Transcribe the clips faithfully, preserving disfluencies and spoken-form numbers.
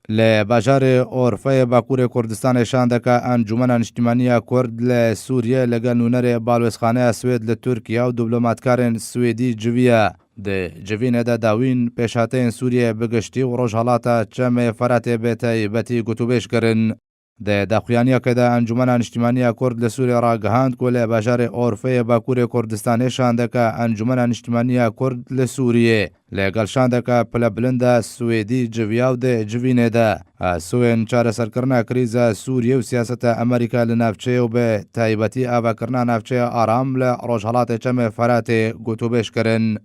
Li bajarê Orfeyê Bakurê Kurdistanê şandeke Encûmena Niştîmaniya Kurd li Sûriyê li gel nûnerê balwêzxaneya Swêd li Tirkiye û diplomatkarên Swêdî civiye. Di civînê de dawîn pêşhateyên Sûriyê bi giştî û Rojhalata Çemê Feratê bi taybetî gotûbêj kirin. Di daxuyaniyekê de Encûmena Niştîmaniya Kurd li Sûriyê ragihand ku li bajarê Orfeyê Bakurê Kurdistanê şandeke Encûmena Niştîmaniya Kurd li Sûriyê li gel şandeke pilebilind e Swêdî civiya û di civînê de hesûyên çareserkirina krîza Sûriyê û siyaseta Amerîka li navçeyê û bi taybetî avakirina navçeya aram li Rojhelatê Çemê Feratê gotûbêj kirin.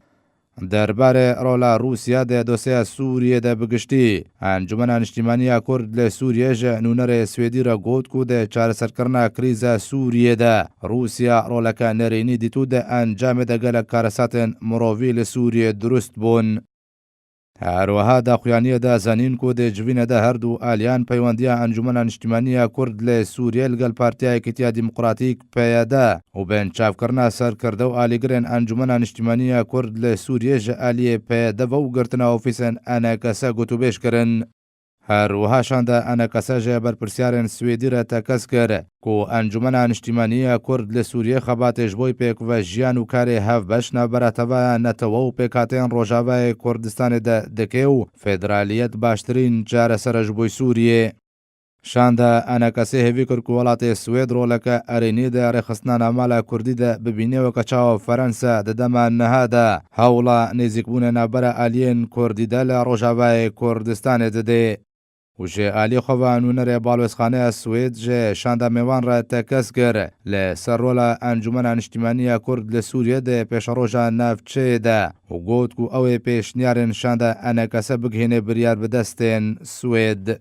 Derbarê rola Rûsya di dosyeya Sûriyê de bi giştî, Encûmena Niştîmaniya Kurd li Sûriyê ji nûnerê Swêdî re got ku di çareserkirina krîza Sûriyê de Rûsya roleke nêrînî dît û di encamê de gelek karesatên mirovî li Sûriyê dirust bûn. Her wiha daxuyaniyê de zanîn ku di civînê de her du aliyan peywendiya Encûmena Niştîmaniya Kurd li Sûriyê li gel Partiya Yekîtiya Demokratîk, P Y D, û binçavkirina serkirde û alîgirên Encûmena Niştîmaniya Kurd li Sûriyê ji aliyê P Y D ve û girtina ofîsên E N K S gotûbêj kirin. Her wiha şanda E N K S ji berpirsiyarên Swêdî re tekez kir ku Encûmena Niştîmaniya Kurd li Sûriyê xebatê ji bo pêkvejiyan û karê hevbeş navbera tevaya netewe û pêkhateyên Rojavayê Kurdistanê de dike û federaliyet baştirîn çareser e ji bo Sûriyê. Şanda E N K S hêvî kir ku welatê Swêd roleke erênî di rêxistina navmala Kurdî de bibîne, weke çawa Ferensa di dema niha de hewla nêzîkbûnê navbera aliyên Kurdî de li Rojavayê Kurdistanê dide. Û ji alî xwe ve nûnerê balwêzxaneya Swêd ji şanda mêwan re tekez kir li ser rola Encûmena Niştîmaniya Kurd li Sûriyê di pêşeroja navçeyê de û got ku ew ê pêşniyarên şanda E N K S bigihîne biryar bi destên Swêd.